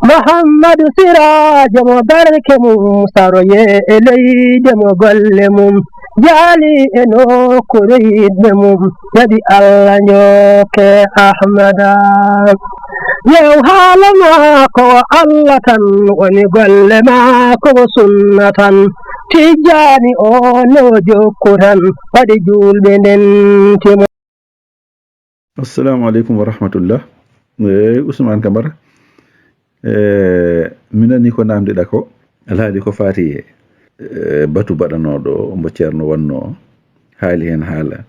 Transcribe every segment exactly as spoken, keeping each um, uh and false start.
Muhammadu Siraajo mo barke mum saroye e leyde mo golle mum jaali e nokkuure yiɗɓe mum, waɗi Allah njokke Ahmada. Yew haala maako o Allah tan woni golle maako o sunna tan. Tijjaani o no jokku tan waɗi juulɓe ndenti mo. Assalamu aleykum wa rahmatullah. Eyi, Ousmane Camara. E, mi nani ko namdiɗa ko, alhaali ko faati e, e, batu baɗanooɗo mbo Ceerno wannoo, haali heen haala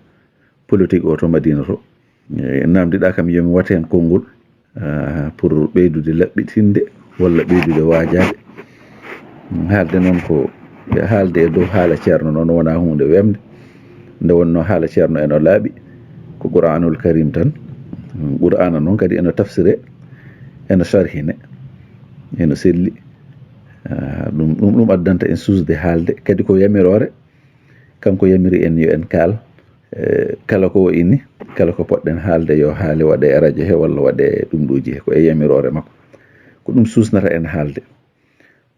politique o to Madina to. E, namdiɗa kam yomi wat heen konngol, ah, pour ɓeydude laɓɓitinde walla ɓeydude waajaade. Haalde noon ko, haalde e dow haala Ceerno noon wonaa huunde weemde. Nde wonnoo haala Ceerno eno laaɓi, ko Qur'aanul Kariim tan. Qur'aana noon kadi eno tafsire, eno sarhine, eno selli. Ah, ɗum, ɗum, ɗum addanta en suusde haalde. Kadi ko yamiroore, kanko yamiri en yo en kaal. Eh, kala ko o ini, kala ko poɗɗen haalde yo haale waɗe e rajo he walla waɗe e ɗum ɗooji he, ko e yamiroore makko. Ko ɗum suusnata en haalde.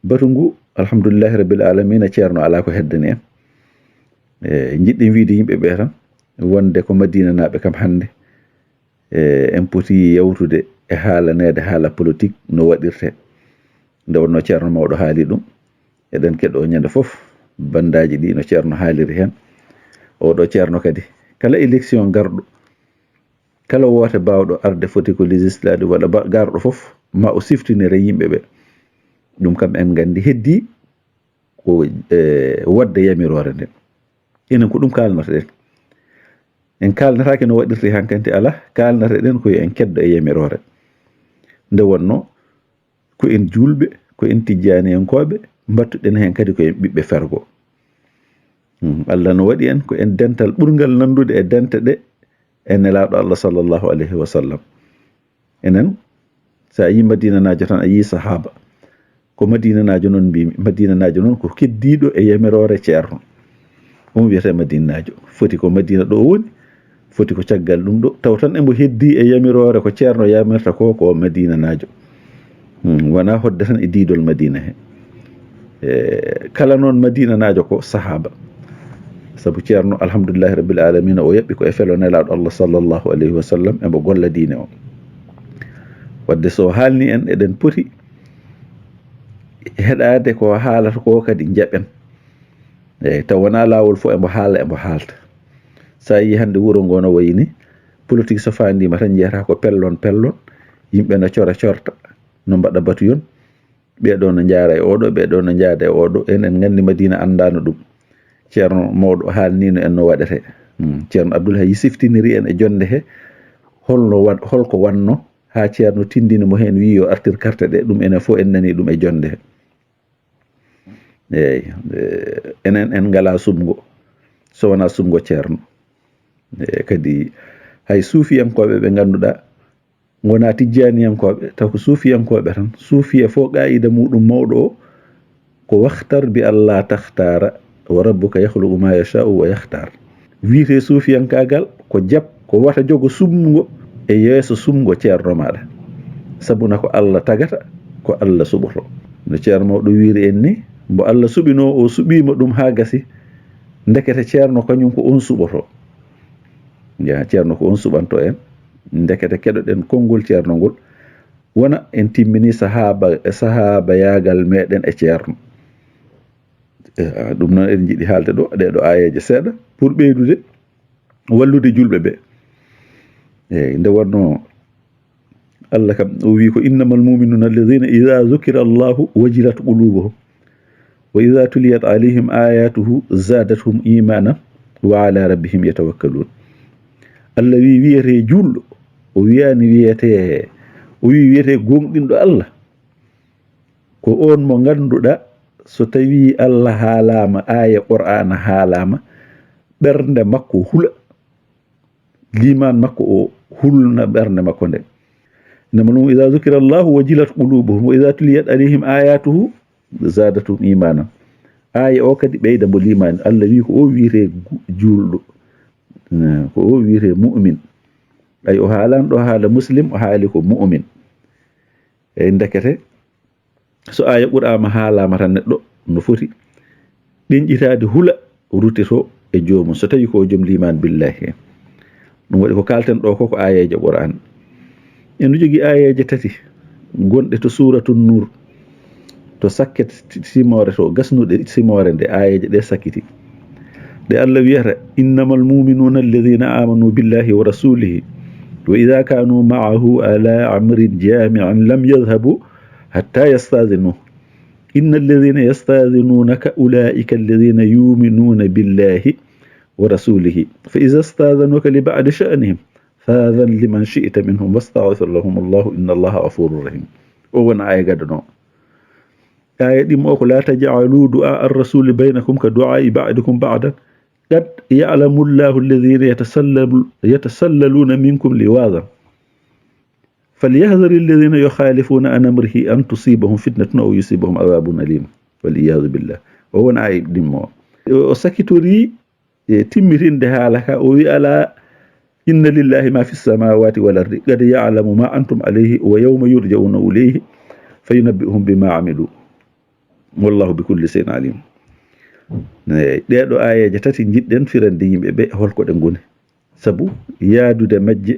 Batu ngu, alhamdulillahi rabbil alamina, Ceerno alaa ko heddani en. E, njiɗɗen wiyde yimɓe ɓe tan wonde ko Madinanaaɓe kam hannde, e, en poti yewtude e haalaneede haala politique no waɗirtee. Nde wonnoo Ceerno mawɗo haali ɗum, eɗen keɗoo ñande fof banndaaji ɗi no Ceerno haaliri heen. Oɗo Ceerno kadi, kala élection garɗo, kala woote baawɗo arde, foti ko législative walla ba-, garɗo fof, ma o siftinire yimɓe ɓe. Ɗum kam en nganndi heddii ko, e, waɗde yamiroore nden. Enen ko ɗum kaalnotoɗen. En kaalnataake no waɗirtee hankanti alaa, kaalnotoɗen ko yo en keddo e yamiroore. Nde wonnoo ko en juulɓe, ko en tijjaaniyankooɓe, mbattuɗen heen kadi ko en ɓiɓɓe fergo. Hmm, Allah no waɗi en ko en dental ɓurngal nanndude e dente ɗe e Nelaaɗo Allah sallallahu alayhi wa sallam. Enen, so a yii Madinanaajo tan, a yii sahaaba. Ko Madinanaajo noon mbiymi. Madinanaajo noon ko keddiiɗo e yamiroore Ceerno. Ɗum wiyetee Madinanaajo. Foti ko Madina ɗo o woni, foti ko caggal ɗum ɗo. Taw tan emo heddii e yamiroore ko Ceerno yamirta ko, ko Madinanaajo. Hmm, wonaa hoɗde tan e diidol Madina he. E, kala noon Madinanaajo ko sahaaba. Sabu Ceerno, alhamdulillahi rabbil alamina, o yaɓɓi ko e felo Nelaaɗo Allah sallallahu alayhi wa sallam, emo golla diine o. Wadde so haalni en, eɗen poti heɗaade ko haalata ko kadi njaɓen. Eyi, taw wonaa laawol fof emo haala, emo haalta. So a yii hannde wuro ngo no wayi ni, politique so faandiima tan njiyata ko pellon, pellon, yimɓe no cora, corta, no mbaɗa batuyon, ɓee ɗo no njaara e oɗo, ɓee ɗo no njaada e oɗo. En, en nganndi Madina anndaano ɗum. Ceerno mawɗo haalniino en no waɗetee. Hmm, Ceerno Abdul Hayyi siftiniri en e jonnde he, holno wa-, holko wanno, haa Ceerno tindini mo heen, wiyi yo artir carte ɗe, ɗum enen fof en nani ɗum e jonnde he. Eeyi, eh, enen en ngalaa suɓngo, so wonaa suɓngo Ceerno. Eh, kadi hay suufiyankooɓe ɓe ngannduɗaa ngonaa tijjaaniyankooɓe, taw ko suufiyankooɓe tan. Suufiya fof qaayida muɗum mawɗo o ko "Waxtar bi Allah taxtaara, wa rabbuka yaxluqu ma yashaa'u wa yaxtaar." Wiyetee suufiyankaagal ko jab, ko wata jogo suɓngo e yeeso suɓngo Ceerno maaɗa. Sabu na ko Allah tagata, ko Allah suɓoto. No Ceerno mawɗo wiyri en ni, mbo Allah suɓinoo o suɓiima ɗum haa gasi, ndekete Ceerno kañum ko on suɓoto. Ya, Ceerno ko on suɓanto en. Ndekete keɗoɗen konngol Ceerno ngol, wona en timmini sahaaba, e sahaabayaagal meɗen e Ceerno. Eh, ɗum noon eɗen njiɗi haalde ɗo, ɗee ɗo aayeeje seeɗa, pour ɓeydude wallude juulɓe ɓe. Eeyi, nde wonnoo Allah kam, o wii ko, "Innamal mu'minuuna alladhiina idhaa dhukira Allahu wajilat quluubuhum, wa idhaa tuliyat alayhim ayatuhu zaadathum iimaanan wa alaa rabbihim yatawakkaluun." Allah wii, wiyetee juulɗo, o wiyaani wiyetee, o wii wiyetee gooŋɗinɗo Allah. Ko oon mo ngannduɗaa, so tawii Allah haalaama, aaya Qur'aana haalaama, ɓernde makko hula, liimaan makko o hulna ɓernde makko nde. Innama ɗum, "Idaa zukira Allahu wajilat qulubuhum, wa idaa tuliyat alayhim ayatuhu zaadathum imanan." Aaya o kadi ɓeyda mo liimaani. Allah wii ko o wiyetee gu-, juulɗo. Eh, ko o wiyetee mu'min. Ay, o haalaani ɗo haala muslim, o haali ko mu'min. Eyi, ndekete, So aaya qur'aama haalaama tan, neɗɗo no foti ɗenƴitaade, hula, rutito e joomum, so tawi ko joom liimaan billaahi en. Ɗum waɗi ko kaalten ɗo ko, ko aayeeje qur'aan. Eno jogii aayeeje tati gonɗe to suuratu Nuur, to sakket simoore, to gasnuɗe simoore nde, aayeeje ɗe sakkiti. Ɗe Allah wiyata: "Innamal mu'minuuna alladhiina aamanu billaahi wa rasuulihi, wa idhaa kaanuu ma'ahu alaa amrin jaami'in lam yadhhabuu hattaa yasta'dhinuuhu. Inna alladhiina yasta'dhinuunaka ulaa'ika alladhiina yu'minuuna billaahi wa rasuulihi. Fa idhaa ista'dhanuuka li ba'di sha'nihim, fa'dhan liman shi'ta minhum wastaghfir lahumullahu, inna Allaha ghafuurun rahiim." O won aaya gadano. Aaya ɗimmo o ko: "Laa taj'aluu du'aa ar-rasuuli baynakum ka du'aa'i ba'dikum ba'dan. Qad ya'lamullahu alladhiina yatasallalu-, yatasallaluuna minkum liwaadhan. Falyahdhari alladhiina yukhaalifuuna an amrihi an tusiibahum fitnatun aw yusiibahum adhaabun aliim." Wal iyaadhu billah. O won aaya ɗimmo. O, o sakitori e timmitinde haala ka, o wi: "Alaa inna lillaahi maa fis samaawaati wal ardi, qad ya'lamu maa antum alayhi, wa yawma yurja'uuna ilayhi fa yunabbi'uhum bimaa 'amiluu, wallaahu bi kulli shay'in 'aliim." Eey, ɗeeɗo aayeeje tati njiɗɗen firande yimɓe ɓe holko ɗe ngoni, sabu yaadude majje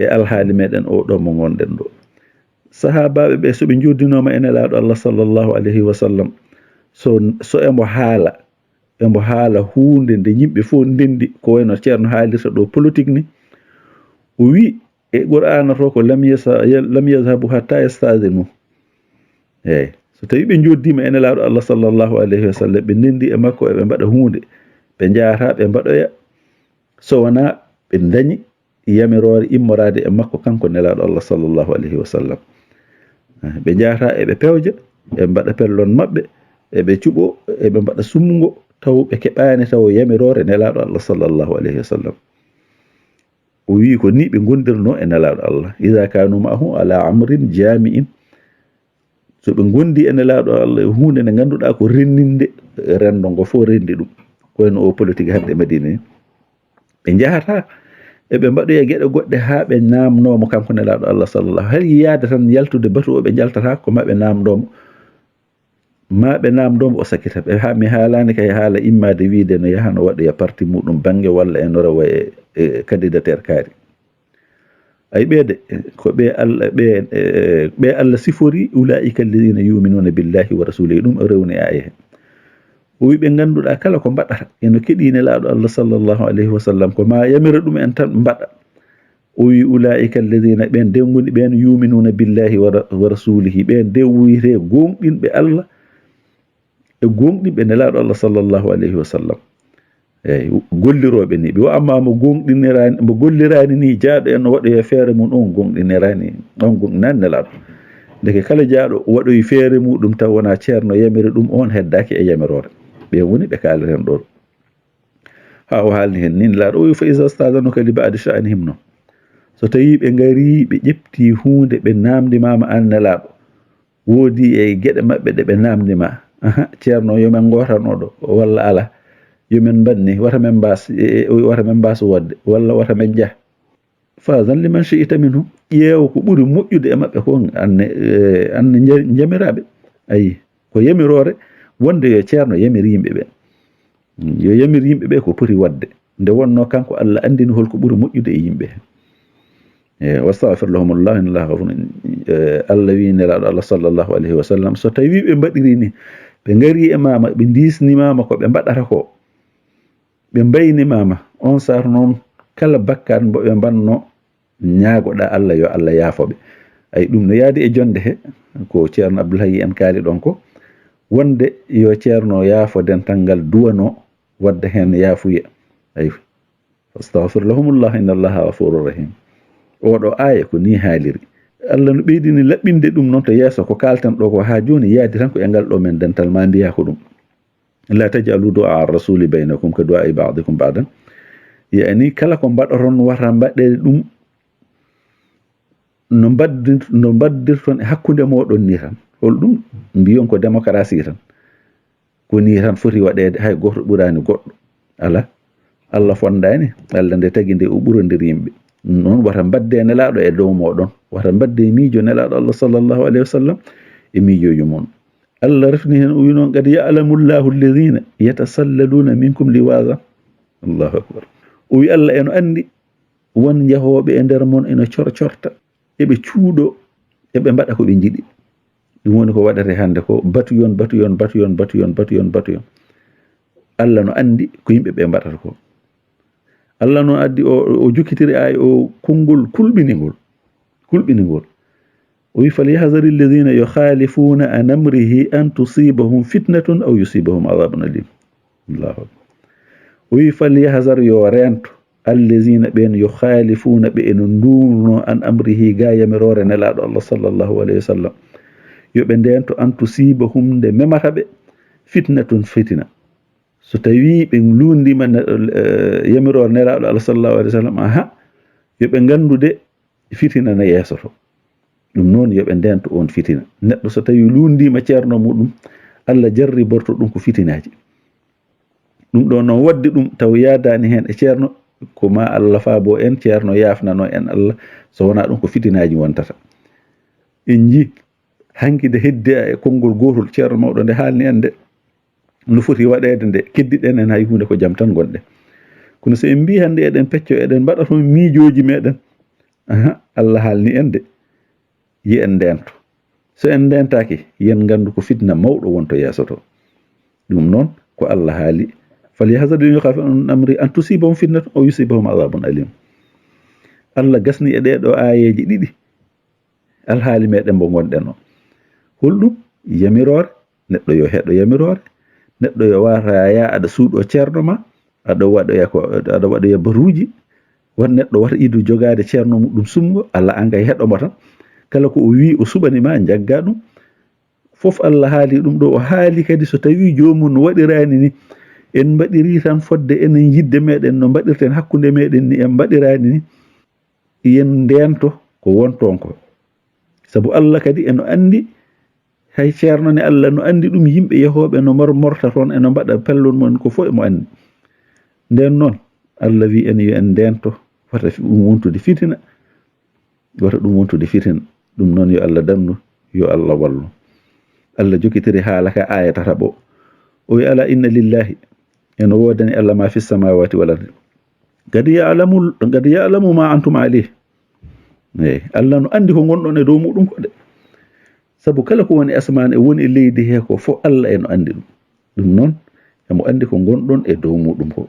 e alhaali meɗen o ɗo mo ngonɗen ɗo. Sahaabaaɓe ɓe, so ɓe njoddinooma e Nelaaɗo Allah sallallahu alayhi wa sallam, so, so emo haala, emo haala huunde nde yimɓe fof ndenndi, ko wayno Ceerno haalirta ɗo politique ni, o wi e Qur'aana to ko: "Lam yasa-, lam yazhabu hatta yasta'dhinu." Eey, so tawi ɓe njoddiima e Nelaaɗo Allah sallallahu alayhi wa sallam, ɓe ndenndi e makko, eɓe mbaɗa huunde, ɓe njahataa ɓe mbaɗoya, so wonaa ɓe ndañi yamiroore immoraade e makko, kanko Nelaaɗo Allah sallallahu alayhi wa sallam. Eh, ɓe njahataa eɓe pewja, ɓe mbaɗa pellon maɓɓe, eɓe cuɓo, eɓe mbaɗa sumngo, taw ɓe keɓaani taw yamiroore Nelaaɗo Allah sallallahu alayhi wa sallam. O wii ko ni ɓe ngondirnoo e Nelaaɗo Allah: "Idha kaanu ma'ahu ala amrin jami'in." So ɓe ngondi e Nelaaɗo Allah e huunde nde ngannduɗaa ko renndinde renndo ngo fof renndi ɗum, ko wayno o politique hannde Madina ni. Ɓe njahataa, eɓe mbaɗoya geɗe goɗɗe haa ɓe naamnoo mo kanko Nelaaɗo Allah sallallahu. Hay yaade tan yaltude batu o ɓe njaltataa ko ma ɓe naamnoo mo. Ma ɓe naamnoo mo o sakkita ɓe. Haa mi haalaani kay haala immaade wiide no yaha no waɗoya parti muɗum bannge walla e no rewa e, e candidature kaari. Ay ɓee de, ko ɓe Allah, ɓe, eh, ɓe Allah sifori: "Ulaa'ika alladhiina yu'minuuna billaahi wa rasuulihi." Ɗum o rewni aaya he. O wi ɓe ngannduɗaa kala ko mbaɗata, eno keɗii Nelaaɗo Allah sallallahu alayhi wa sallam, ko ma yamira ɗum en tan mbaɗa. O wi: "Ulaa'ika alladhiina," ɓeen de ngoni ɓeen, "yu'minuuna billaahi wa ra-, wa rasuulihi," ɓeen de wiyetee gooŋɗinɓe Allah e gooŋɗinɓe Nelaaɗo Allah sallallahu alayhi wa sallam. Eey, gollirooɓe ni. Ɓe wa amma mo gooŋɗiniraani, mo golliraani ni, jaaɗo en no waɗoya feere mum, on gooŋɗiniraani, on gooŋɗinaani Nelaaɗo. Ndeke kala jaaɗo waɗoyi feere muɗum taw wonaa Ceerno yamiri ɗum, on heddaaki e yamiroore. Ɓe woni ɓe kaaleten ɗoon. Haa o haalni heen ni Nelaaɗo o wi: "Fa iza sta'zanuka li ba'di sha'nihim," no. So tawii ɓe ngarii, ɓe ƴeptii huunde, ɓe naamndimaama aan Nelaaɗo, woodi e geɗe maɓɓe ɗe ɓe naamndi ma. Aha, Ceerno, yo men ngootano ɗo, walla alaa, yo men mbaɗ ni, wata men mbaas, e, e, wata men mbaas woodde, walla wata men njah. Fa'zan liman shi'ta minhum, ƴeew ko ɓuri moƴƴude e maɓɓe ko, aan ne, e, aan ne nja-, njamiraaɓe. Ayi, ko yamiroore wonde yo Ceerno yamir yimɓe ɓe. Yo yamir yimɓe ɓe ko poti waɗde. Nde wonnoo kanko Allah anndini holko ɓuri moƴƴude e yimɓe. E, "Wastaghfir lahumullah, inna Allaha ghafurun." E, Allah wii Nelaaɗo Allah sallallahu alayhi wa sallam, so tawii ɓe mbaɗirii ni, ɓe ngarii e maama, ɓe ndiisnimaama ko ɓe mbaɗata ko, ɓe mbaynimaama, on saaru noon kala bakkaat mbo ɓe mbaɗnoo, ñaagoɗaa Allah, yo Allah yaafo ɓe. Ay, ɗum no yaadi e jonnde he, ko Ceerno Abdul Hayyi en kaali ɗoon ko, wonde yo Ceerno yaafo dental ngal duwanoo, waɗde heen yaafuya. Ay, "Fastaghfir lahumullah, inna Allaha ghafurur rahim." Oɗo aaya ko ni haaliri. Allah no ɓeydini laɓɓinde ɗum noon to yeeso, ko kaalten ɗo ko haa jooni yaadi tan ko e ngal ɗo men dental, ma mbiyaa ko ɗum. "La taj'alu du'a ar-rasuli baynakum ka du'a ba'dikum ba'dan." Yaani kala ko mbaɗoton wata mbaɗe ɗum no mbaddir-, no mbaddirton e hakkunde mooɗon ni tan. Hol ɗum? Mbiyon ko démocratie tan. Ko ni tan foti waɗeede, hay gooto ɓuraani goɗɗo. Alaa. Allah fonndaani, Allah nde tagi nde o ɓurondir yimɓe. Noon wata mbaddee Nelaaɗo e dow mooɗon. Wata mbaddee miijo Nelaaɗo Allah sallallahu alayhi wa sallam e miijooji mum. Allah refni heen, o wi noon, "Qad ya'lamu Allahu alladhina yatasallaluuna minkum liwaza." Allahu akbar. O wi Allah eno anndi won jahooɓe e nder mon eno corcorta, eɓe cuuɗo, eɓe mbaɗa ko ɓe njiɗi. Ɗum woni ko waɗata hannde ko batuyon, batuyon, batuyon, batuyon, batuyon, batuyon. Allah no anndi ko yimɓe ɓe mbaɗata ko. Allah no addi o, o jokkitiri ay o konngol kulɓiningol, kulɓiningol. O wi, "Falyahzari alladhina yukhalifuna an amrihi an tusibahum fitnatun aw yusibahum adhabun alim." Allahu akbar. O wi, "Falyahzar, yo reento, alladhina, ɓeen, yukhalifuna, ɓe eno nduurno, an amrihi, ga yamiroore Nelaaɗo Allah sallallahu alayhi wa sallam. Yo ɓe ndeento, an tusibahum, nde memata ɓe, fitnatun, fitina." So tawii ɓe luundiima ne-, eh, yamiroore Nelaaɗo Allah sallallahu alayhi wa sallam, aha, yo ɓe nganndu de fitina na yeesoto. Ɗum noon, yo ɓe ndeento oon fitina. Neɗɗo so tawii luundiima ceerno muɗum, Allah jarriborto ɗum ko fitinaaji. Ɗum ɗo noon waɗde ɗum taw yaadaani heen e ceerno, ko ma Allah faabo en, ceerno yaafnano en Allah, so wonaa ɗum ko fitinaaji wontata. En njii hanki nde heddi e konngol gootol ceerno mawɗo nde haalni en nde, no foti waɗeede nde, keddiɗen en hay huunde, ko jam tan ngonɗen. Kono so en mbii hannde eɗen pecco, eɗen mbaɗa toon miijooji meɗen, aha, Allah haalni en de, yi en ndeento. So en ndeentaaki, yen nganndu ko fitna mawɗo wonto yeeso to. Ɗum noon ko Allah haali, "Falyahzar alladhina yukhalifuna an amrihi an tusibahum fitnatun aw yusibahum adhabun alim." Allah gasni e ɗee ɗo aayeeje ɗiɗi alhaali meɗen mbo ngonɗen o. Holɗum? Yamiroore, neɗɗo yo heɗo yamiroore, neɗɗo yo wata yaa aɗa suuɗo ceerno ma, aɗa waɗoya ko, aɗa waɗoya baruuji, won neɗɗo wata idu jogaade ceerno muɗum sumgo, Allah an kay heɗo mo tan. Kala ko o wii o suɓani ma, njagga ɗum. Fof Allah haali ɗum ɗo, o haali kadi so tawii joomum no waɗiraani ni, en mbaɗirii tan fodde enen yidde meɗen no mbaɗirten hakkunde meɗen ni, en mbaɗiraani ni, yen ndeento ko wonton ko. Sabu Allah kadi eno anndi, hay ceerno ne Allah no anndi ɗum, yimɓe yahooɓe no mor-, morta toon, eno mbaɗa pellol mumen, ko fof emo anndi. Nden noon, Allah wi en yo en ndeento, wata fi-, ɗum wontude fitina, wata ɗum wontude fitina. Ɗum noon yo Allah dandu, yo Allah wallu. Allah jokitiri haala ka aaya tataɓo. O wi, "Ala inna lillahi," eno woodani Allah, "ma fi samawati wal ardi. Qad ya'lamu, qad ya'lamu ma antum alayh." Eyi, Allah no anndi ko ngonɗon e dow muɗum ko de. Sabu kala ko woni asmaan e woni e leydi he ko fof Allah eno anndi ɗum. Ɗum noon, emo anndi ko ngonɗon e dow muɗum ko.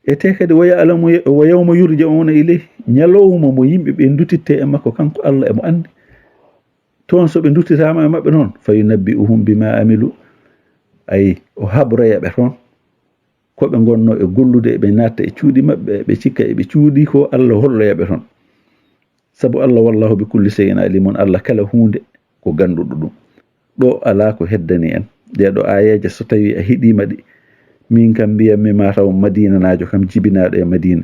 E te kadi, "Wa ya'lamu, wa yawma yurja'una ilayh," ñalawma mo yimɓe ɓe duttitte e makko, kanko Allah emo anndi. Toon so ɓe duttitaama e maɓɓe noon, "fa yunabbi'uhum bima amilu," ay, o habroya ɓe toon. Ko ɓe ngonno e gollude, eɓe natta e cuuɗi maɓɓe, eɓe cikka eɓe cuuɗi ko, Allah holloya ɓe toon. Sabu Allah, "wallahu bi kulli shay'in alimun," Allah kala huunde ko gannduɗo ɗum. Ɗo alaa ko heddani en. Ɗee ɗo aayeeje, so tawii a heɗiima ɗi, min kam mbiyammi ma taw Madinanaajo kam, jibinaaɗo e Madina.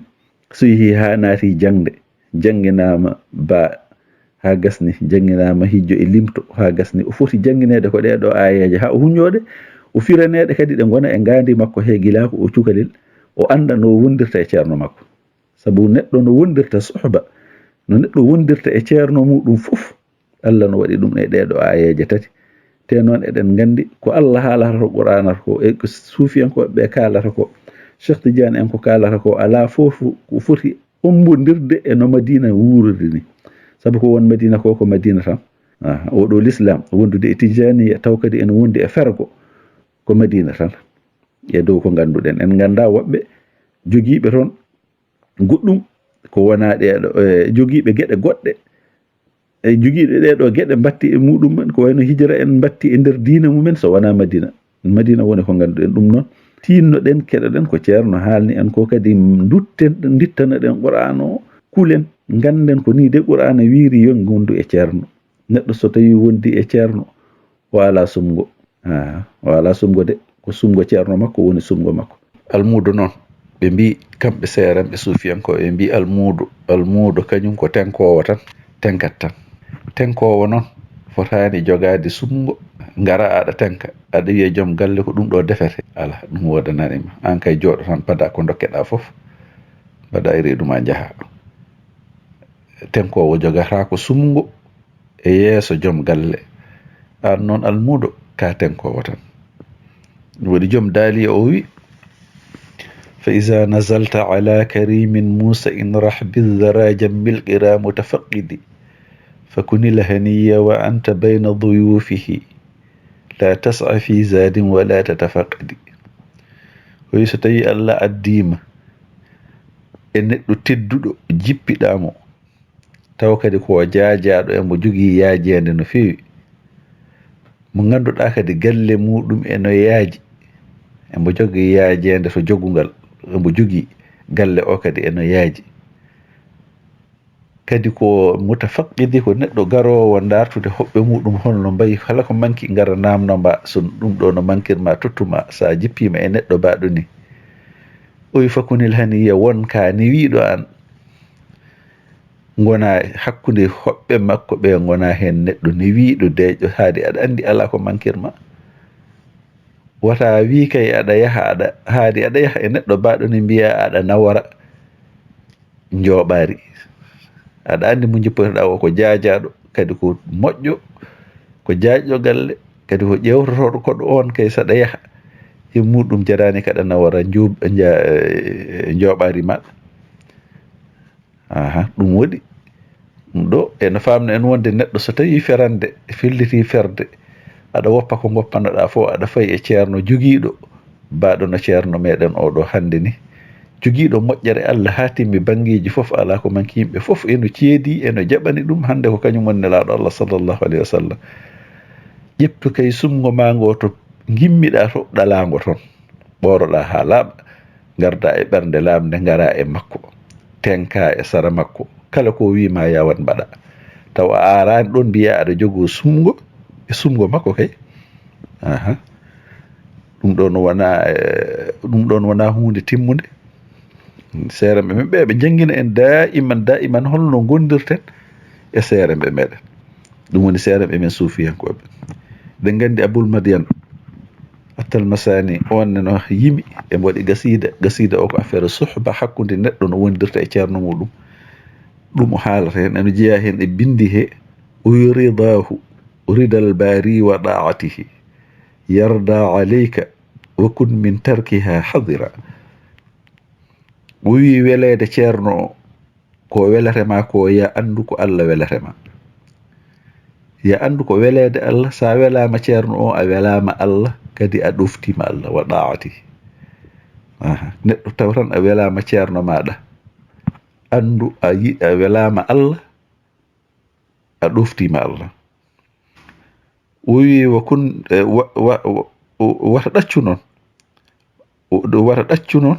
So yehii haa naati jaŋde, jannginaama ba haa gasni, jannginaama hijjo e limto haa gasni. O foti janngineede ko ɗee ɗo aayeeje haa o huññooɗe, o firaneeɗe kadi ɗe ngona e ngaandi makko he gila ko o cukalel, o annda no wondirta e ceerno makko. Sabu neɗɗo no wondirta suhba, no neɗɗo wondirta e ceerno muɗum fof, Allah no waɗi ɗum e ɗee ɗo aayeeje tati. Te noon eɗen nganndi ko Allah haalata to Qur'aanata ko, e ko suufiyankooɓe ɓe kaalata ko, Cheikh Tidiane en ko kaalata ko, alaa fof ko foti ombondirde e no Madina wuuriri ni. Sabu ko won Madina ko, ko Madina tan. Ah, oɗo l'islam wondude e Tijaniya, taw kadi ene wondi e fergo, ko Madina tan. E dow ko ngannduɗen, en ngannda woɓɓe jogiiɓe toon goɗɗum ko wonaa ɗee ɗo, e jogiiɓe geɗe goɗɗe, e jogiiɓe ɗee ɗo geɗe mbatti e muɗum en, ko wayno hijra en mbatti e nder diina mumen, so wonaa Madina. Madina woni ko ngannduɗen ɗum noon. Tinnoɗen, keɗoɗen ko ceerno haalni en ko, kadi dutten, ndittanoɗen Qur'aan o, kulen, ngannden ko nii de Qur'aana wiiri yo ngondu e ceerno. Neɗɗo so tawii wondi e ceerno, o alaa sumgo. Ah, o alaa sumgo de, ko sumgo ceerno makko woni sumgo makko. Almuudo noon, ɓe mbii kamɓe seeranɓe suufiyankooɓe, ɓe mbii almuudo, almuudo kañum ko tenkoowo tan, tenkat tan. Tenkoowo noon fotaani jogaade sumgo, ngara aɗa tenka, aɗa wiya joom galle ko ɗum ɗo defete. Alaa, ɗum woodanaani ma. Aan kay jooɗo tan, pada ko ndokkeɗaa fof, mbaɗa e reedu ma njaha. Tenkoowo jogata ko sumgo e yeeso joom galle. Aan noon almuuɗo, ka tenkoowo tan. Ɗum waɗi joom daaliya o wi: "Fa iza nazalta ala karimin musa in rahbi zara jammil qira mutafaqqidi. Fa kunil haniya wa anta bayna duyufihi. La tas'a fi zadin wa la tatafaqadi." O wi, so tawi Allah addiima e neɗɗo tedduɗo, jippiɗaa mo, taw kadi ko o jaajaaɗo, emo jogii yaajeende no feewi, mo ngannduɗaa kadi galle muuɗum eno yaaji, emo jogii yaajeende to jogungal, emo jogii galle o kadi eno yaaji. Kadi ko mutafaqqidi, ko neɗɗo garoowo ndaartude hoɓɓe muuɗum, holno mbayi, kala ko manki ngara naamno ma, so ɗum ɗo no mankir ma, tottu ma, so a jippiima e neɗɗo baaɗo ni. O wi: "Fa kunil haniya, won ka newiiɗo aan." Ngona hakkunde hoɓɓe makko ɓe, ngona heen neɗɗo newiiɗo, deeƴɗo, haadi aɗa anndi alaa ko mankir ma. Wata wi kay aɗa yaha, aɗa, haadi aɗa yaha e neɗɗo baaɗo ni, mbiya aɗa nawora njooɓaari. Aɗa anndi mo jippotoɗaa o ko jaajaaɗo, kadi ko moƴƴo, ko jaajɗo galle, kadi ko ƴeewtotooɗo koɗo on kay, saɗa yaha e muuɗum jaraani kaɗa nawora njoob-, nja-, eh, njooɓaari maɗa. Aha, ɗum waɗi. Ɗum ɗo, ene faamna en wonde neɗɗo so tawi ferande, felliti ferde, aɗa woppa ko ngoppanoɗaa fof, aɗa fayi e ceerno jogiiɗo, baaɗo no ceerno meɗen oɗo hannde ni. Jogiiɗo moƴƴere Allah haa timmi banngeeji fof, alaa ko manki, yimɓe fof eno ceedi, eno jaɓani ɗum, hannde ko kañum woni Nelaaɗo Allah sallallahu alayhi wa sallam. Ƴettu kay sumngo ma ngo to ngimmiɗaa to ɗalaango toon. Ɓooroɗaa haa laaɓa, ngardaa e ɓernde laamnde, ngaraa e makko, tenkaa e sara makko, kala ko o wii ma yawat mbaɗa. Taw a aaraani ɗoon mbiyaa aɗa jogoo sumngo e sumngo makko kay. Aha. Ɗum ɗoon wonaa, eh, ɗum ɗoon wonaa huunde timmunde. Seerenɓe men ɓe, ɓe njanngina en daa'iman, daa'iman holno ngondirten e seerenɓe meɗen. Ɗum woni seerenɓe men suufiyankooɓe. Eɗen nganndi Abul Madiyan Attal Masani, on ne no yimi, ɓe mbaɗi gasiida. Gasiida o ko affaire suhba hakkunde neɗɗo no wondirta e ceerno muɗum. Ɗum o haalata heen, eno jeyaa heen e binndi he, o wi: "Ridaahu ridal baari wa ɗaa'atihi. Yarda alayka wa kun min tarkiha hadira." O wi weleede ceerno o, ko welata ma ko, ya anndu ko Allah welata ma. Ya anndu ko weleede Allah, so a welaama ceerno o, a welaama Allah, kadi a ɗoftiima Allah, wa ɗaa'ati. Aha, neɗɗo taw tan a welaama ceerno maaɗa. Anndu a yi-, a welaama Allah, a ɗoftiima Allah. O wi wa kun, eh, wa, wa, wa, wata ɗaccu noon. O, wata ɗaccu noon.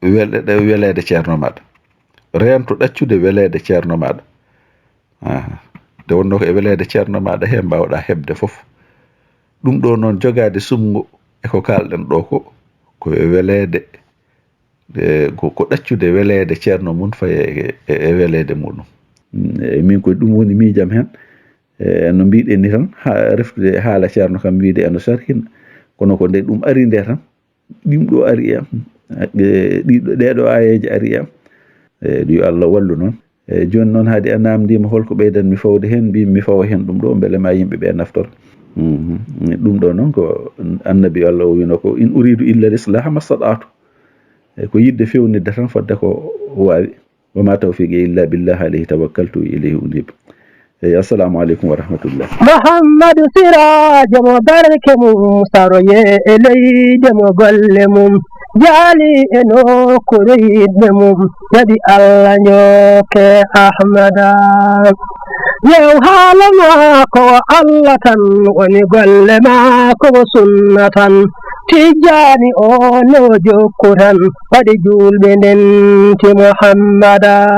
Wele-, ɗe weleede ceerno maaɗa. Reento ɗaccude weleede ceerno maaɗa. Aha. Nde wonnoo ko e weleede ceerno maaɗa he mbaawɗaa heɓde fof. Ɗum ɗo noon jogaade sumngo e ko kaalɗen ɗo ko, ko e weleede, e ko, ko ɗaccude weleede ceerno mum faye e, e, e weleede muɗum. Mm, e min koye ɗum woni miijam heen. E, no mbiɗen ni tan, ha, reftude e haala ceerno kam wiide eno sarkina. Kono ko nde ɗum ari nde tan, ɗum ɗo ari e am. E, ɗiɗo, ɗee ɗo aayeeje ari e am. E, yo Allah wallu noon. E, jooni noon, haade a naamndiima holko ɓeydan mi fawde heen, mbiimi mi fawa heen ɗum ɗo, mbele ma yimɓe ɓe naftora. Mhm. Ɗum ɗo noon ko Annabi Allah o wino ko: "In uridu illa l-islaha mastata'tu." E, ko yiɗde fewnitde tan fodde ko waawi. "Wa ma tawfiqi illa billah, alayhi tawakkaltu wa ilayhi unib." Eyi, assalamu aleykum wa rahmatullah. Muhammadu Siraajo mo barke mum saroye e leyde mo golle mum jaali e nokkuure yiɗɓe mum, jaɓi Allah njokke Ahmada. Yew haala maako o Allah tan woni golle maako o sunna tan. Tijjaani o no jokku tan waɗi juulɓe ndenti Muhammada.